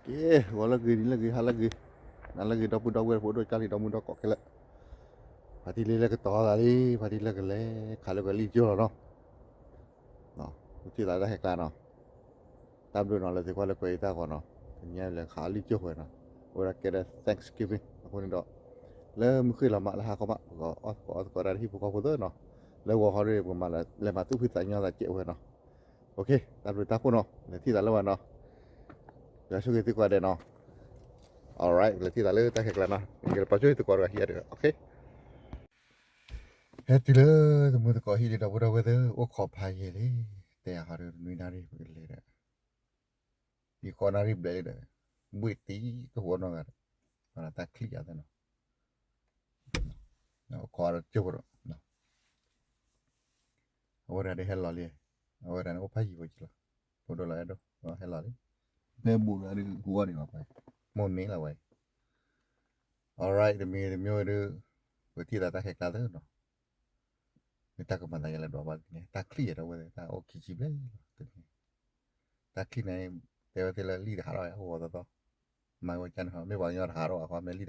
ကဲ, ဂီၤလၢအဂ့ၤ နံၤလၢအဂ့ၤ ဟါလၢအဂ့ၤ, နၤလၢအဂ့ၤ ဒီပုၢ်ဒီဝဲၢ် ဖိဒိၣ်ကၢ်လံ ဒီမုၢ်ဒီကီးခဲလၢာ်, ဖါတံၢ်လံလၢကတီၤသးလံ, ဖါတံၢ်လၢကလဲၤခးလၢကလံၤကၠိလီၤနီၤ. ထံၣ်သးလၢတၢ်ဟဲကျါနီၤ, တၢ်ဘျုးနီၤ လၢသုကွၢ်လၢကွဲးအံၤတၢ်ဂီၤနီၤ, တနံၤညါလဲၤခးလံၤကၠိဝဲနီၤ, အိၣ်ဝဲဒၣ်ကဲဒီး Thanksgiving အဃိန့ၣ်ဒီး လၢမုၢ်ဃ့ၢ်လီၤမးလၢဟါခီမး ပကအီၣ်သကိးအီသကိးတၢ်တဟံၣ်ဖိဃီဖိသ့နီၤ, လၢဂီၤခီဒီး ပကမၤလဲၤမၤသူၣ်ဖှံသးညီသးကဲဝဲနီၤ. တၢ်ဘျုးတၢ်ဃိၣ်နီၤ လဲၤထံၣ်သးလၢဝဲနီၤ, ယွၤဆိၣ်ဂ့ၤသုကိးဂၤဒဲးနီၤ. Alright လဲၤထံၣ်သးလၢတၢ်ဟဲကျါနီၤ, ယကပာ်ဆိၣ်ဂ့ၤသုကိးဂၤဒဲး ဟဲတုၤလၢ တမုၢ်သကိးဟံၣ်ဒီး ဒီပုၢ်ဒီဝဲၢ်သ့ၣ် အိၣ်ခိးဖးယံာ်လံ, တဲယၤဟီဒီး နွံနၣ်ရံၣ်ပကလဲၤဒီး ယဃီနၣ်ရံၣ်ဘျဲၣ်လံဒီး ဘှ့ၣ်တံၢ်ကဟူးနီတဂၤဒီး ပှၤတၢ်ချံၣ်ယၤသ့နီၤ, အိၣ်ခိးဒီးကၠိဖိဒီး အဝဲဒၣ်ဒီးဟဲလီၤလံ, အဝဲဒၣ်န့ၣ်အိၣ်ဖးယံာ်ဖိကလီၤ, ဖိဒိၣ်လီၤအဲၣ်ဒိး ဟဲလီၤလံ, ဖဲဘူးဒီးဟူးဂီၢ်န့ၣ်လီၤ, မိၢ်န့ၣ်လီၤဝဲအံၤ. Alright တမံၤတမံၤဒီး ပထံၣ်သးတၢ်ဟဲကျါသ့နီၤ, မ့ၢ်တၢ်ကမၤသးယဲလၢဒွးဘၣ်န့ၣ် တၢ်ချံၣ်ယဲဒီးဝဲသ့ၣ် တၢ်အိၣ်ခံဆံဘျဲၣ်လီၤ,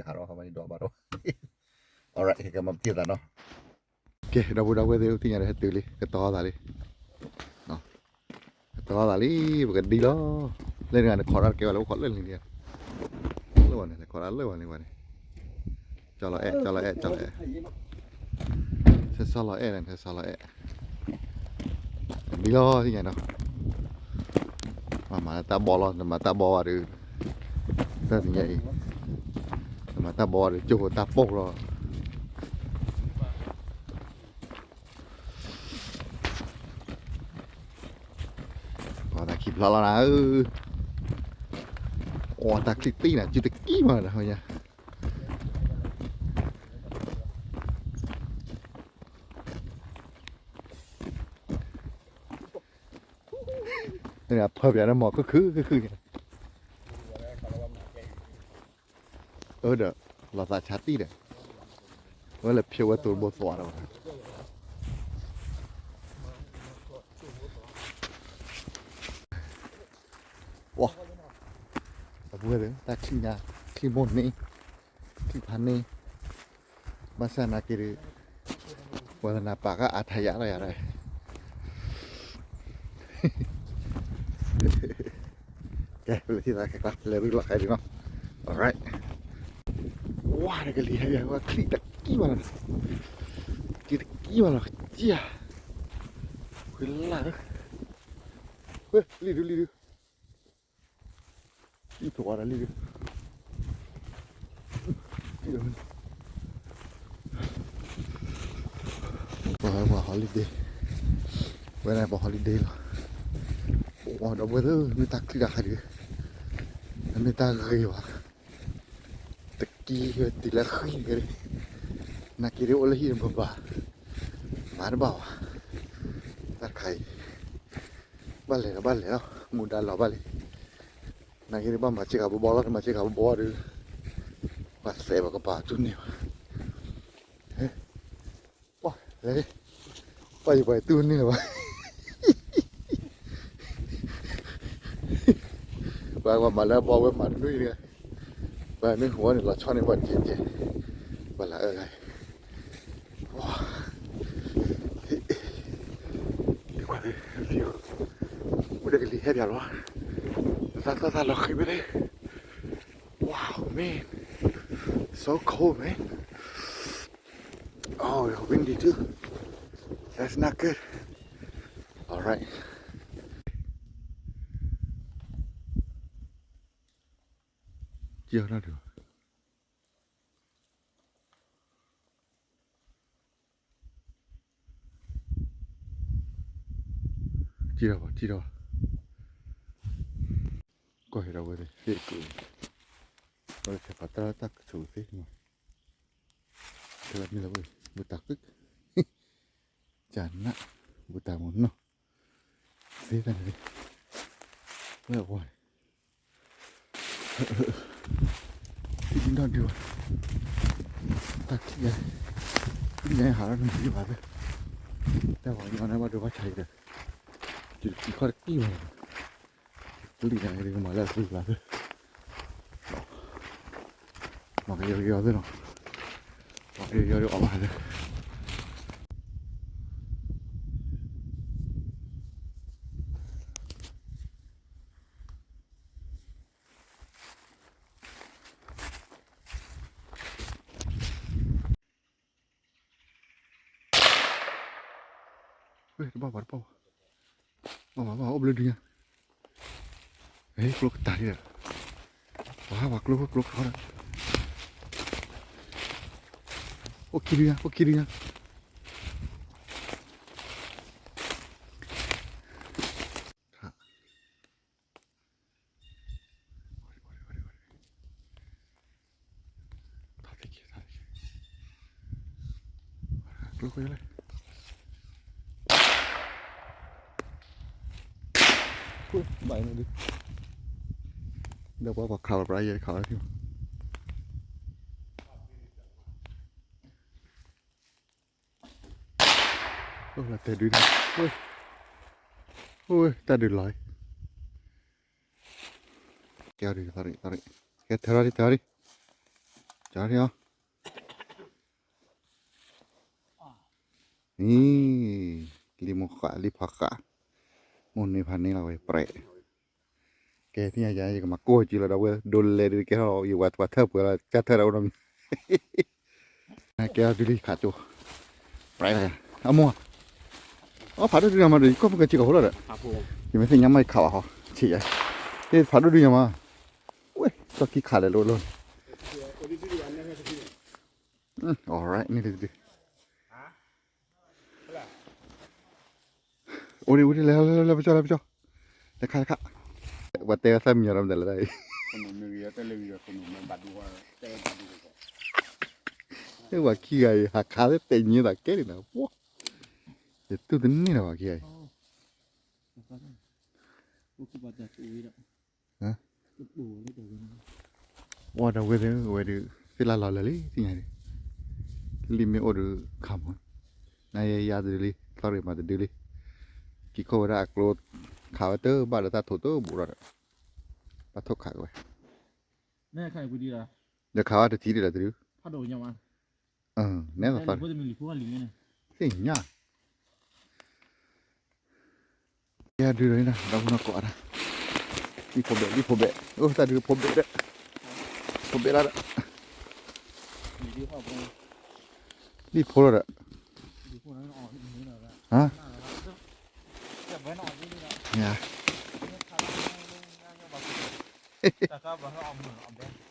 တမံၤ တၢ်ချံၣ်န့ၣ် တဲဝဲသ့ၣ်လၢလံာ်တဟးထီၣ်ဝဲ အဂီၤသီသီ, မၤဝဲကန့ၣ်ဟီ မ့ၢ်ပှၤကညီတဟးထီၣ်ဘၣ်ဃီ မ့ၢ်လံာ်တဟးထီၣ်ဘၣ်ဃီ မ့ၢ်ယဒွးဘၣ်ဒီး Alright ကဲ မၤပထံၣ်သးနီၤ, ကဲ ဒီပုၢ်ဒီဝဲၢ်သ့ၣ် အိၣ်သ့ၣ်ညါဒီး ဟဲတုၤလံ ကတီၤသးလံ, ကတီၤသးလံ ပကဒံလီၤ, လၢန့ၣ်ဂၤန့ၣ် ခိးတၢ်တကဲဘၣ်လၢ အိၣ်ခိးလၢလံၤဒံး, လၢဝဲန့ၣ် လဲၤခိးတၢ်လၢဝဲန့ၣ်ဝဲန့ၣ်, ကၠီလီၤအဲၣ် ကၠီလီၤအဲၣ် ကၠီလီၤအဲၣ်, ဆဲးဆီလီၤအဲၣ်န့ၣ် ဆဲးဆီလီၤအဲၣ်, ဒံလီၤသ့ၣ်ညါနီၤ, မၤမၤလၢတၢ်ဘီလီၤ နမၤတၢ်ဘီဝဲဒီး, တၢ်သ့ၣ်ညါအံၤ, နမၤတၢ်ဘီဝဲဒီး ကၠိဖိတၢ်ပိၢ်လီၤ. ပှၤတၢ်ခံဖျါလီၤနၤဧၢ, အိၣ်တၢ်ချံၣ်တံၢ်နၤ စုတကံၢ်မးဒီး ဖၢပၠးန့ၣ်မ့ၢ်ခုၣ်ခုၣ်ခုၣ်ခုၣ်န့ၣ်, အၢဒီး လီၤသးဆါတံၢ်ဒီး, ဝဲလဲၤဖျိဝဲတိၤဘိသွးဒီး, ဝါ, အပူၤဝဲသ့ၣ် တၢ်ချံၣ်ညါ, ချံၣ်မိၢ်န့ၣ်, ချံၣ်ဖးန့ၣ်, ဘၣ်ဆၣ်နာ်က့ၤဒီး ပှၤတနၤပာ်ကအါထါယၤလီၤယၤဒီး, ကဲ ပလဲၤထံၣ်သးခဲကျါ လဲၤရူလီၤခဲဒံးနီၤ, alright, ဝါ တကလံၤဟဲယၤ ဝဲချံၣ်တကံၢ်ဘၣ်လီၤ, ချံၣ်တကံၢ်ဘၣ်လီၤ ကံၢ်ဧါ, ဝဲလၢ်, ဝဲ လံၣ်ဒု လံၣ်ဒု အံၤ ပဝဲဒၣ်လံဒု, ပှၤ holiday, ဝဲဒၣ်ပှၤ holiday လီၤ, ပှၤဒီပုၢ်ဝဲၢ်သ့ၣ် မ့ၢ်တၢ်ချံၣ်တခါဒု, မ့ၢ်တၢ်ဂ့ၤဘၣ်, တကံၢ်ဝဲတုၤလၢဃံန့ၣ်, နာ်က့ၤဒုးအိၣ်လၢဟံၣ်တဘၣ်ဘၣ်, မၤတဘၣ်ဘၣ်, တၢ်တခါအံၤ ဘၣ်လဲၤဒီးဘၣ်လဲၤလီၤ မူဒါလီၤဘၣ်လံ, နာ်က့ၤဒုး ဘၣ်မၤစ့ကၤဘီဘီလီၤ တမၤစ့ကၤဘီဘီဒီး, ပှၤသဲးပကပၤတူၢ်န့ၢ်ဘၣ်, ပှၤလဲၤ, ပှၤယပှၤတူၢ်န့ၢ်လၢၤဘၣ်, ပှၤပှၤမၤလၢအဘီဝဲမၤတနွံတဂၤ, ပှၤမ့ၢ်ဟူးန့ၣ် လီၤဆီန့ၢ်ပှၤကဲကဲ, ပှၤလၢအအၢဂၤ, ဝါ, ဒ်ကွၢ်သ့, အိၣ်ဒီးကလံၤဟဲပၠးလီၤ, သးသီၣ်သးလီၤဃံၤဝဲသ့, wow man, so cold man, oh windy too, that's not good, alright, ကၠီၣ်နီၣ်ဒုး ကၠီၣ်ဒီးဘၣ် ကၠီၣ်ဒီးဘၣ်, ကီၢ်ဟဲဒီးဝဲသ့ၣ် ဟ့ၣ်ကူၣ်, ဝဲလၢဖဲပှၤတၢ်တၢ်ကဆူၣ်သ့ၣ်မး, ဖဲလၢမ့ၢ်လၢဝဲ ဝဲတၢ်ဃု, ကနၣ်, ဝဲတၢ်မုၢ်နီၢ်, သ့ၣ်တၢ်န့ၣ်, ဝဲအဝဲ ထံၣ်ဒုၣ်နီၢ်ဒုးဘၣ်, တၢ်ထံၣ်ယၤ, ထံၣ်ယၤဟးလီၤတမံၤဘၣ်သ့, တၢ်ပှၤကညီန့ၣ်ဘၣ်ဒိဘၣ်ဆါအံၤဒီး, တုၤတကံၢ်ခီၣ်တကံၢ်ဘၣ်, လံာ်ယၤန့ၣ်ကမၤလၢအသံဘၣ်သ့, ပှၤကယီကယီသ့ၣ်နီၤ, ပှၤကယီကယီဒ်အီၣ်ဘၣ်သ့ၣ် တဘၣ်ဘၣ်တဘၣ်ဘၣ်, ဘၣ်ဘၣ်ဘၣ် အိၣ်ဘျုးဒုညါ, ဟဲကျိကတၢ်ဒ်ဒီး, ပှၤဟးပှၤကျိကျိကျိဒီး, အိၣ်ခံဒုညါ အိၣ်ခံဒုညါ, ဘၣ်န့ၣ်ဒု, ဒီးပှၤပှၤခးဝဲပြးယဲခးဝဲဖံ, အိၣ်လၢတဲဒု, အိၣ်တၢ်ဒုးလီၤ, ကဲအီၤဒုး သီရံၣ် သီရံၣ်, ကဲထၢထီၣ်ဒံး ထၢထီၣ်ဒံး, ကၠီထီၣ်ဒံးအီၤ, အံၤ, လံာ်မိၢ်ဃး လံာ်ဖီဃး, မိၢ်န့ၢ်ဖးန့ၢ်လီၤဝဲပြဲး, ကဲသ့ၣ်ညါယၤ ယကမၤကိၢ်က့ၤလီၤဒီးဝဲ ဒိးလဲၤဒုးကဲထီၣ် ယဝၤပှၤထၢၣ်ပှဲၤလီၤ ကၢ်ထၢၣ်ဒီးအိၣ်နီတမံၤ ကဲအီၤဒုးလံခးကၠိ, ပြဲးလီၤ, အမိၢ်, အဖးဒိၣ်ဒုးယၤမးဒီး ယကီၢ်ပကစ့ၢ်ကီးဖိလီၤဒီး, ယမ့ၢ်သ့ၣ်ညါမးယခးဘၣ်ဟီ, ဆံးယၤ, ဟ့ၣ်ဖးဒိၣ်ဒုးယၤမး, ဝဲ, ကီၢ်ခံခးလဲၤလိၤလိၤန့ၣ်, alright န့ၣ်ဒုး အိၣ်ဒံး အိၣ်ဒံး လဲၤ လဲၤ လဲၤ ပကၠီ လဲၤ ပကၠီ, လဲၤခး လဲၤခး, ပှၤတဲဝဲသၣ်မံယီၤဒီးမတၤလဲၣ်တၢ်အံၤ, ပှၤခံဂၤအံၤ ဟးခးလၢတဲာ်ညါသးကဲန့ၣ်နီၤ, ယတူၢ်တန့ၢ်လီၤပှၤခံဂၤအံၤ, အိၣ်ဒီးဝဲသ့ၣ် ဝဲဒုး သ့ၣ်လၢလီၤလၢာ်လံ သ့ၣ်ညါဒံး, လံာ်မ့ၢ်အိၣ်ဒီးခးမး, နယဲယါတဒုလံ သီရံၣ်မၤတဒုလံ, က့ၤခိၣ်ဝဲဒၣ်အကျိ ခးဝဲတဘၣ်ဒီးတၢ်ထိးတဘူးဒီး, ဘၣ်ထိၣ်ခးက့ၤဝဲ, ဒီးခးဝဲတထံၣ်ဒံးဒီးတဒု, နဲသီသီ, သ့ၣ်ညါ ကဲဒုးဒီးန့ၣ် ဒီပုၢ်နီၢ်ကိးအါ, လံာ်ဖိဘဲး လံာ်ဖိဘဲး အိၣ်တၢ်ဒုးဖိဘဲးဒီး, ဖိဘဲးလီၤဒီး, လံာ်ဖိလီၤဒီး, ဟါ,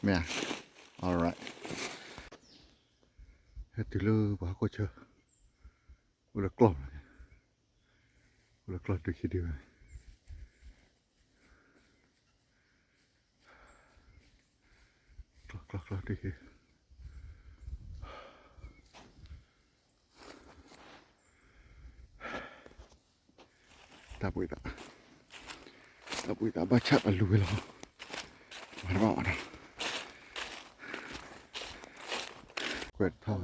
မ့ၢ်ဧါ, alright, ဟဲတုၤလၢပှၤဟီၣ်ခိၣ်ဆၢ, အိၣ်လၢကျီၢ်, အိၣ်လၢကျီၢ်ဒုးခံဒုဝဲ, ကျီၢ်ကျီၢ်ကျီၢ်ဒုးခံ တၢ်ဘှံးသး, တၢ်ဘှံးသးဘၣ်ဆၣ်အလူၤဝဲလီၤ, မၤတဘၣ်အီၤနီၤ, ကွဲးထီၣ်,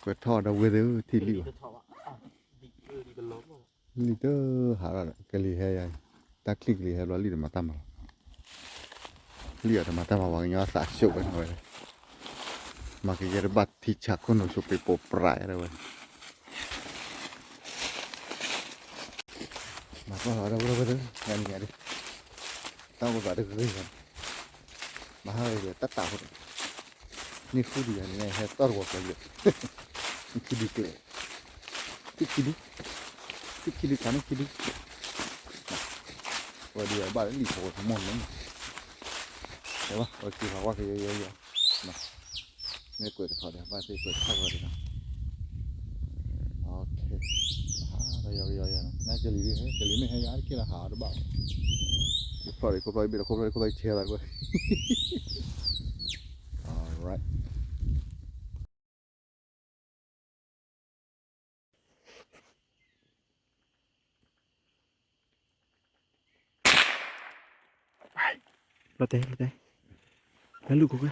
ကွဲးထီၣ်ဒီးဝဲသ့ၣ်ထံၣ်လံဘၣ်, လံာ်တဟးလီၤဒီး ကလံၤဟဲယၤ, တၢ်ချံၣ်ကလံၤဟဲဘျီလံာ်တမၤတၢ်မၤလီၤ, လံာ်အီၤတမၤတၢ်မၤ ပှၤကညီအသးဆူၣ်ဝဲန့ၣ်ဝဲ, မၤကယဲၢ်တဘၣ်ထံဆးခိၣ်နူာ်ဆိးပ့းပိာ်ပြးဝဲ, မၤကွၢ်လီၤဒီးဝဲဒၣ်, တၢ်အိၣ်သးတဂ့ၤ, မၤဟးဂ့ၤဒီးတၢ်တးဖိဒီး, န့ၢ်ဃုဒံးယၤန့ၣ် ဟဲတီၢ်တဝီၤကျဲၤဒီး, န့ၢ်ခံဒုကျဲၤ, န့ၢ်ခံဒု, န့ၢ်ခံဒုခါန့ၢ်ခံဒု, ဝဲဒုးဘၣ်လၢလံာ်ဖိဝဲမိၢ်န့ၣ်, ဝဲက့ၤဖးဝါကယဲယဲယဲ, မ့ၢ်ကွဲးတခီဒီး ဘၣ်သ့ကွဲးတခီဒီး, ဒီးယီၤယီၤယၤနီၤ နကလံၤဟဲ ကလံၤမ့ၢ်ဟဲယၤတက့ၢ်လၢဟးအီၤတဘၣ်, ယဖျီၣ်ဒီးခိၣ်ဖျီၣ် ယဘ့ၣ်ဒီးခိၣ်ဖျီၣ် ယခိၣ်ဖျီၣ်ယဆဲးလီၤတကွဲၢ်, alright. လီၤတဲာ် လီၤတဲာ် လၢလူၢ်ခိၣ်ဃဲ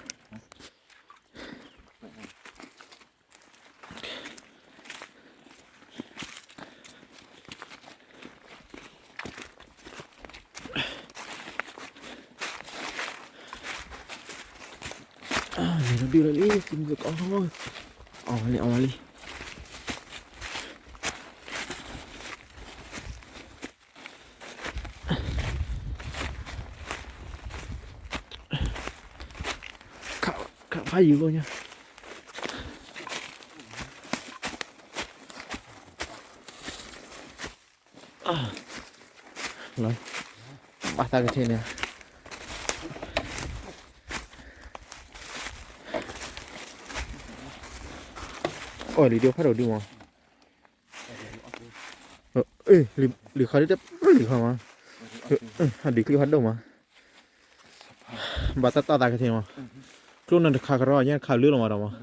လဲၤဒုးလီၤလံ သုမုၢ်သကိး, အီၣ်ဝဲလံ အီၣ်ဝဲလံ. ခးဖးယံၤဖိညါ, ဘၣ်သးကထံၣ်န့ၣ်, အီၣ်လံဒိၣ်ဖးဒိၣ်ဒုမး, လံခါဒ်တပလံခါမး, ဟးဒံးချံဖးဒိၣ်မး, ဘၣ်တၢ်တီၢ်သးကထံၣ်မး, ကျိၣ်နၢ်တခါကရီ ယဲၢ်ခါလၢလီၤမးဒီးမး,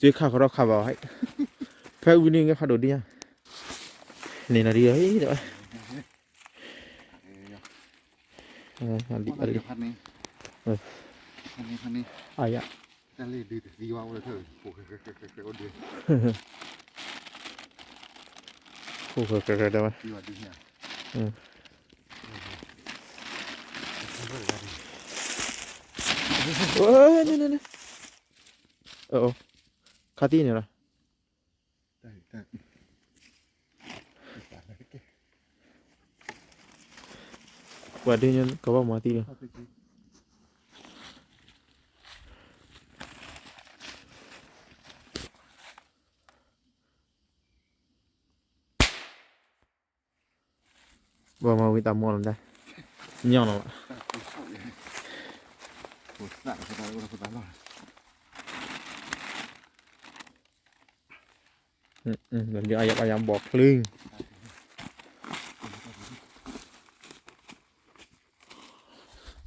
က့ခါကရီခါဘၣ်, ဖဲဝံၤန့ၣ်ကဖးဒိၣ်ဒံးညါ, န့ၣ်နီၤဒ်အံၤ, အလံ, အယ, ဖိၣ်ဃဲတဲဝဲ, န့ၣ်န့ၣ်န့ၣ်, ခါသံန့ၣ်လီၤ. ပှၤဒုးညါကဘၣ်မၤသံလီၤ. ဘၣ်မၤဝံၤတၢ်မီၢ်လီၤဒၣ်, ညီလီၤဘၣ်. ဒီးအယဘၣ်ယဘီၣ်ချ့,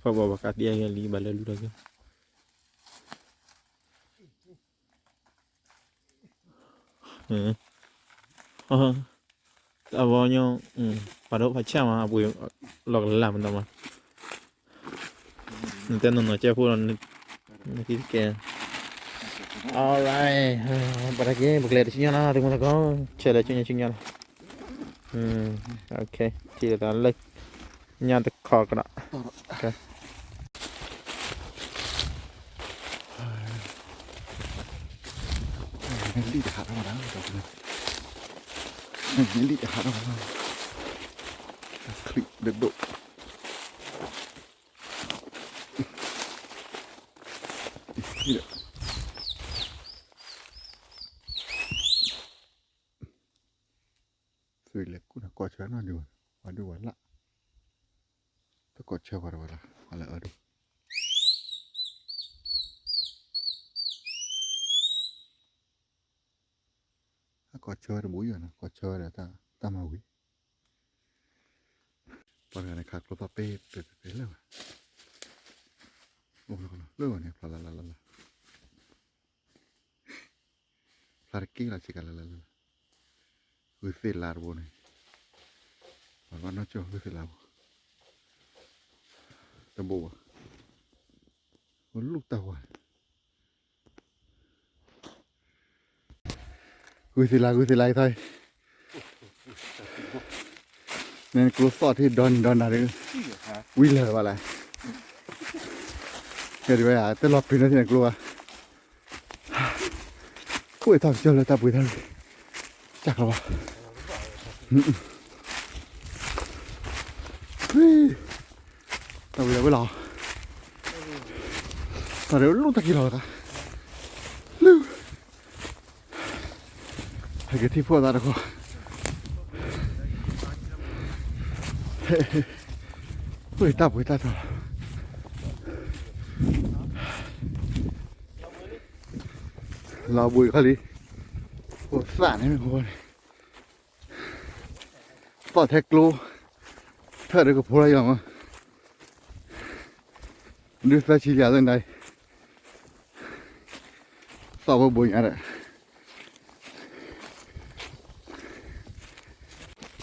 ဖးဘီၣ်ဘၣ်ကးတံၢ်အဂ့ၢ်လံ ဘၣ်လၢလူၤတၢ်က့ၢ်. အဝဲညါ, ပှၤဒိဖးဆၣ်မး အပှ့ၤလီၤကလၢ်မးတမး, နတဲနီၢ်နီၢ်ကဲဖိလီၤ, နကကဲ, alright, ပှၤတၢ်က့ၢ် ပကလဲၤတဆူညါနီၤ သုမုၢ်သကိး, ဆဲးလဲၤဆူညါဆူညါလီၤ. ထံၣ်လၢတၢ်လၢ ညါတခီကဒီး, လံၣ်တဟးထီၣ်ဘၣ်, လံၣ်တဟးထီၣ်ဘၣ်, ချံဒိၣ်ဒိၣ် သုလဲၤကူၣ်နၤကိးဆၢနီၤဒုး, ဝဲဒုးဝဲလၢ်, တကိးဆၢပှၤတဝဲလၢ် ပှၤလၢအၢဒိၣ်, အကိးဆၢဝဲတဘူးယီၤနီၤ ကိးဆၢဝဲဒီးတၢ်မၤဝံၤ, ပှၤတဂၤန့ၣ်ခးကျိသီၣ်ပ့ၢ်ပဲပဲပဲလၢာ်ဘၣ်, အိၣ်လၢန့ၣ် ဖျါလၢလၢလၢလၢ ဖျါတက့ၢ်လီၤ ဆ့ကၤလၢလၢလၢလၢ, ဂုၢ်သ့ၣ်လါတဘိန့ၣ်, ပှၤဘၣ်နီၢ်ကၠီၣ်ဂုၢ်သ့ၣ်လါဘိ, တဘိဘၣ်, အိၣ်လူၢ်တၢ်ဝါန့ၣ် ဂုၢ်သ့ၣ်လါ ဂုၢ်သ့ၣ်လါအံၤထီၣ်အံၤ, မ့ၢ်ကျိသီၣ်ထံၣ်ဒီနံၤဒီနၤဒီး, ဝံၤလၢာ်ဘၣ်လဲၣ်, ကဲဒ်ဝဲယတဲလီၤပျံၤနီၢ်ထံၣ်န့ၣ်ကျိဘၣ်, အိၣ်အံၤထီၣ်ကစၢၢ်လၢတၢ်ပှ့ၤတၢ်ရ့ၣ်, ကၢ်ကလီၤဘၣ်, တၢ်ဝံၤလီၤဝဲလီၤ, တၢ်ရ့ၣ်လူၢ်တၢ်ကံၤလီၤလၢ, လုၢ်, ဟဲက့ၤထံၣ်ဖိသးတခီ, ပှ့ၤတၢ်ပှ့ၤတၢ်ထီၣ်လီၤ, လီၤဘှံးခီလံ, ဖိသၣ်န့ၣ်မ့ၢ်ဖိန့ၣ် သီၣ်ထဲကျိ, ထၢၣ်ဒီးကဖိလီၤယီၤမး, ဒုးသၢဆံလံသ့ၣ်နၤ, သီၣ်ဝဲဘိညါဒီး,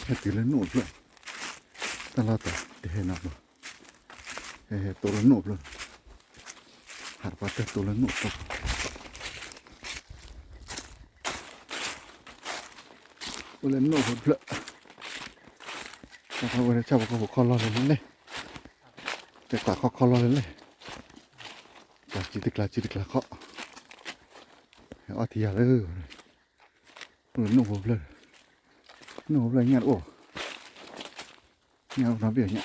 ဟဲတုၤလၢနိၣ်ဖျၢၣ်, တၢ်လီၢ်တၢ်တဟဲနၤဘၣ်, ဟဲဟဲတိလၢနိၣ်ဖျၢၣ်, ဟးတပှၢ်တၢၢ်တိလၢနိၣ်ဖျၢၣ် အိၣ်လၢနိၣ်ဖိတဖျၢၣ်, တၢ်ဝဲဒၣ်ဆၣ်ဖိကီၢ်ဖိခီၣ်လီၢ်လၢလဲၣ်, တၢ်ကွၢ်ခီခီၣ်လီၢ်လၢလဲၣ်, ကျါစံတကျါ စံတကျါခီၣ်, ဟဲအီၣ်ထံယၤလၢ နိၣ်ဖိဖျၢၣ်, နိၣ်ဖိဖျၢၣ်ညၣ်တအိၣ်, ညၣ်တအိၣ်နီတဘ့ၣ်ညၣ်,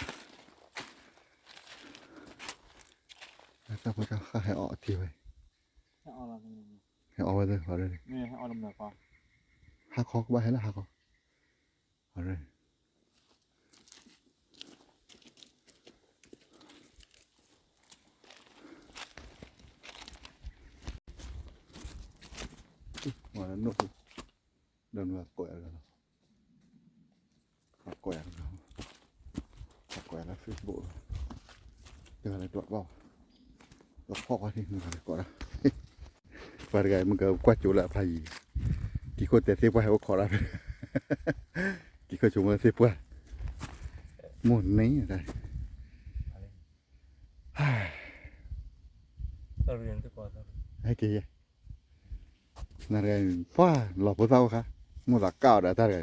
တၢ်ဖိတၢ်ဃၢ်ဟဲအီၣ်ထံဝဲ, ဟဲအီၣ်ဝဲသ့ၣ်, ဟါခီကဘၣ်ဟဲလၢဟါခီ, ဝဲနိၣ်ဖိ, ဒီးနကိးယၤတဂၤလီၤ, ကိးယၤတဂၤ, ကိးယၤလၢ Facebook လီၤ, တဂၤလၢဒွးဘၣ်, ဒီးဖီၣ်ကွၢ်ထံ မုၢ်ဂၤလၢကိးဒၣ်, ပှၤတဂၤမုၢ်ဂၤကွၢ်ကၠိလၢအဖးယံၤ, ကံၤခိၣ်တဲသ့ၣ်ပှၢ်ဟဲအိၣ်ခိးဒၣ်ဖဲ, ကံၤခိၣ်ဆိကမိၣ်သ့ၣ်ပှၢ်, မိၢ်န့ၣ်တၢ် ဟဲက့ၤယဲ, နတဂၤ, ပှၤလီၤဖိသၣ်အိၣ်ခါ, မိၢ်သးကၢ်အီၤဒီးတၢ်တဂၤ,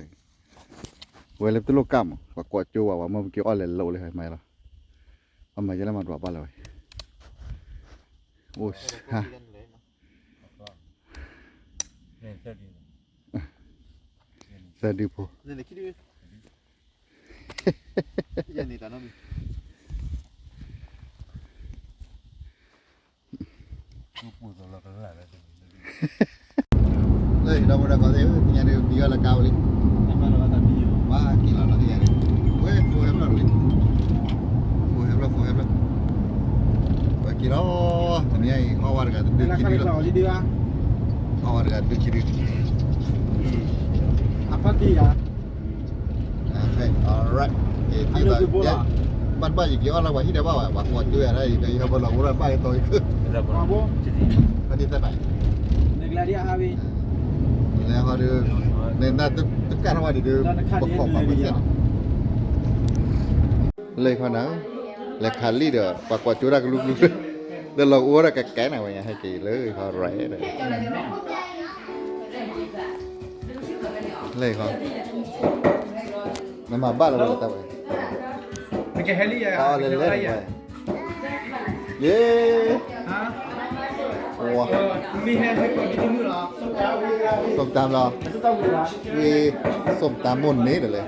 ဝဲလၢပတလိၣ်ကၢ်မး ပှၤကိးကၠိဝဲ ပှၤမၢပက့ၤအီၣ်လဲၤလိာ်လၢမၤလီၤ, အမၤယဲလၢမၤဒွးဘၣ်လၢၤဝဲ, အိၣ်ဟါ သၢဒုဖိ, လၢဒီပုၢ်ဒီဝဲၢ်ကိးသ့ၣ်ဧၢ, သ့ၣ်ညါဒုး ပယီၤလၢကါဝဲလံ, ဘၣ်က့ၤလီၤလီၤသ့ၣ်ညါဒုး, ဝဲ ဖိဟဲဖျၢၣ်လီၤလံ, ဖိဟဲဖျၢၣ် ဖိဟဲဖျၢၣ်, ဝဲက့ၤလီၤ, တနံၤအံၤ အီၣ်ဝဲတဂၤတဒုခံဒုလီၤ, အီၣ်ဝဲတဂၤတဒုခံဒု, alright, ဘၣ်တဘၣ်ယက့ၤအီၣ်လၢပှၤဟံၣ်ဒီးဘၣ်ဝဲ ပှၤကိးကၠိယၤဒၣ်အံၤ ဒီးယဟဲဘၣ်လီၤအိၣ်ဒီးဘၣ်က့ၤတီၤအံၤ, ဟဲဒ်သဲဘၣ်, လဲၤဟီဒုး, နတၢ်တကၢ်ထီၣ်ဝဲဒံးဒုး, ပခိးပှၤမ့ၢ်သ့ၣ်နီၤ, လၢခီနၤ, လဲၤခးလံဒီး ပှၤကိးကၠိဒၣ်ကလူးကလူး, ဒီးလီၤအိၣ်ဒီးကကဲနၤဝဲညါ ဟဲက့ၤလၢခီရဲၣ်ဒီး လဲၤခီ, နမၤဘၣ်လၢဝဲတၢ်ဝဲ, တၢ်အီၣ်လဲၤလဲၤဝဲ, ယ့, ဝါ, ส้มตำလီၤ, ဝ့ၢ်, ส้มตำမိၢ်န့ၣ်ဒီးလဲၣ်,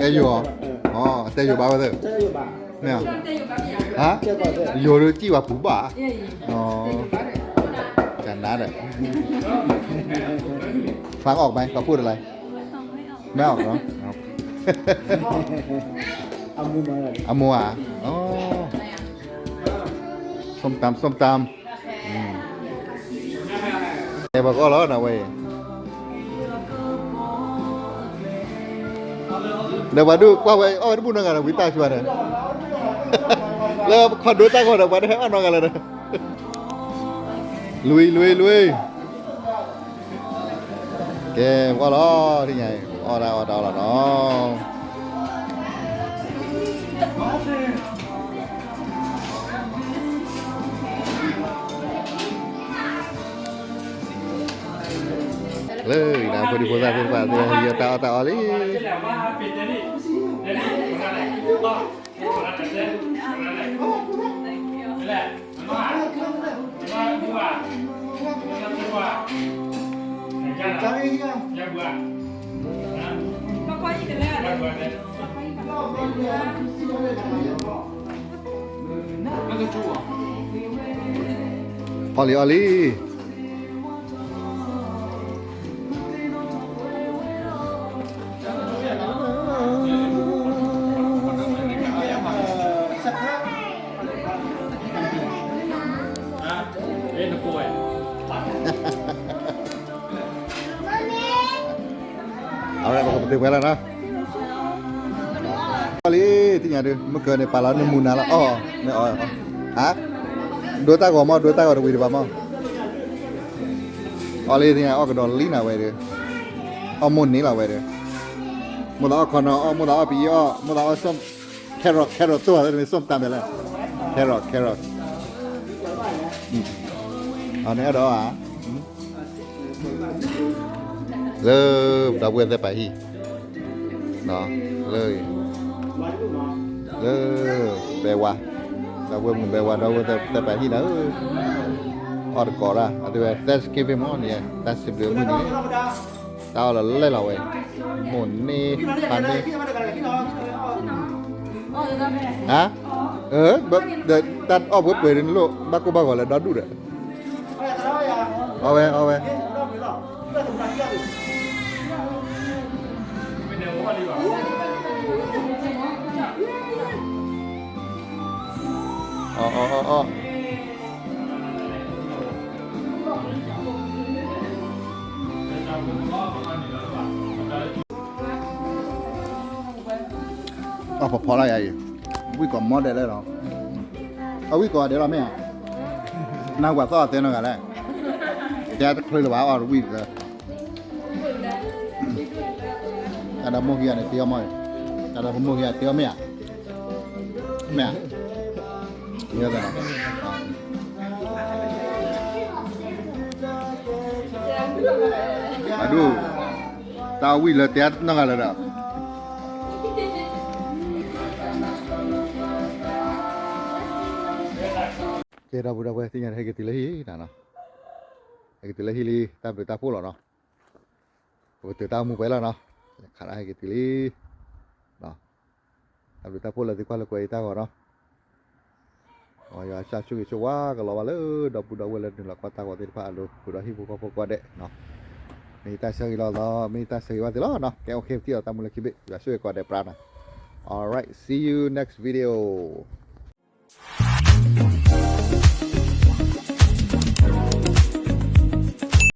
တဲယိာ်, အတဲယိာ်ဘၣ်ဝဲသ့ၣ်, မ့ၢ်, ဟါ, ယိာ်ဒုးစံၣ်ဝဲပူၤဘၣ်, ကနါဒီး, ฟังออกไหมเขาพูดอะไร, ไม่ออกเนาะ, အမိၢ်ဧါ, ส้มตำ ส้มตำ, အဲၣ်ပှၤကအီၣ်လီၤနဝဲ, ဒီးပှၤဒုးကွၢ်ဝဲအီၣ်ဝဲတဘူၣ်နီတဂၤဒီး ဝံတၢ်ဆူၣ်န့ၣ်, လၢခီဒိတၢ်ဂီၤဒီး ပှၤဒုးဟဲအီၣ်နီတဂၤလၢၤဒီး, လွံၢ်လွံၢ်လွံၢ်, ကဲ ပှၤလီၤ ထံၣ်ညါအံၤ အီၣ်တၢ်အီၣ်တၢ်အီၣ်လီၤနီၤ. လၢအံၤန့ၣ် ဖိဒံဖိသၣ်သ့ၣ်တဖၣ် သုဟဲယီၤတၢ်အီၣ်တၢ်အီလံ. အီၣ်လံ အီၣ်လံ. အဝဲပကပတုာ်ဝဲလၢနီၤ. အီၣ်လံ သ့ၣ်ညါဒုး မ့ၢ်ကၢန့ၣ် ပာ်လီၤနမူနၤလီၤ အီၣ် မ့ၢ်အီၣ် ဟါ ဒိတၢ်ဂီၤမီၢ် ဒိတၢ်ဂီၤတဝံၤတဘၣ်မီၢ်. အီၣ်လံ သ့ၣ်ညါ အီၣ်ကဒီးလံနၤဝဲဒုး အီၣ်မိၢ်န့ၣ်လီၤဝဲဒုး မိၢ်သးအီၣ်ခီနီၤအီၣ် မိၢ်သးအီၣ်ပယီၤအီၣ် မိၢ်သးအီၣ် carrot carrot တိၢ်သ့ၣ်မ့ၢ် ส้มตำ လဲၣ် carrot carrot အီၣ်န့ၣ်အဲၣ်ဒိးဧါ လၢ ဒီပုၢ်ဝဲၢ်သ့ၣ်ပာ်ဟံၣ် လၢ အံၤ လၢ ဘဲဝါ, ဒီပုၢ်ဝဲၢ်မုၣ်ဘဲဝါ ဒီပုၢ်ဝဲၢ်သၢပၤဟံၣ်လီၤ, အီၣ်တကိးတၢ် အဝဲသ့ၣ်ဝဲ Thanksgiving မ့ၢ်န့ၣ် Thanksgiving မုၢ်နံၤန့ၣ် တၢ်အီၣ်လီၤလဲၣ်လီၤဝဲ, မိၢ်န့ၢ် ပၢ်န့ၢ်, ဟါ, တၢ်အီၣ်ပှဲၤပှဲၤဒ်န့ၣ်လိၣ် ဘၣ်ကိၢ်ဘၣ်ဂီၤလၢဒီဒူၣ်ဒီး, အီၣ်ဝဲ အီၣ်ဝဲ အီၣ် အီၣ် အီၣ် အီၣ်, အီၣ်ဖီဖီလီၤယၤအံၤ, ဝံၣ်ကိးမီဒဲးလၢလီၤ, အဝံၣ်ကိးဂၤဒဲးလီၤမ့ၢ်ဧါ, နၢ်ဟူအသီၣ်အသဲနီတဂၤလဲၣ်, တဲတချုးလၢၤဘၣ် အီၣ်တဝံၣ်လၢ တၢ်ဒီးမိၢ်ခံဂၤန့ၣ် တ့အီၣ်မီၢ်, တၢ်ဒီးမိၢ်ခံဂၤတ့အီၣ်မ့ၢ်ဧါ, မ့ၢ်ဧါ, မ့ၢ်ဧါ, အဒိၣ်, တၢ်ဝံၣ်လၢတဲနီတဂၤလၢၤဒီး ကဲ ဒီပုၢ်ဒီဝဲၢ် သ့ၣ်ညါန့ၣ် ဟဲက့ၤတုၤလၢဟံၣ်နီၤ, ဟဲက့ၤတုၤလၢဟံၣ်လံ တၢ်ဘျုးတၢ်ဖှိၣ်လီၤနီၤ, ပကတုၤတၢ်အိၣ်မူပှဲၤလီၤနီၤ, ခးဒၣ်ဟဲက့ၤတုၤလံ, တၢ်ဘျုးတၢ်ဖှိၣ်လၢသုကွၢ်လၢကွဲအံၤတၢ်ဂီၤနီၤ, မ်ယွၤကဆိၣ်ဂ့ၤဆိၣ်ဝါကလီၤဘၣ်လၢ ဒီပုၢ်ဒီဝဲၢ်လၢနုာ်လီၤကွၢ်တၢ်ဂီၤသ့ၣ်တဖၣ်အလိၤ ဃုာ်ဒီးဟံၣ်ဖိဃီဖိကိးဂၤဒဲးနီၤ, မ့ၢ်တၢ်ဆၢဂ့ၤလီၤသီ မ့ၢ်တၢ်ဆၢဂ့ၤဘၣ်သုလီၤနီၤ, ကဲ အိၣ်ခ့ ပထံၣ်လိာ်သးမူလၢခံဘ့ၣ် ယွၤဆိၣ်ဂ့ၤကိးဂၤဒဲးပြးနီၤ, alright, see you next video.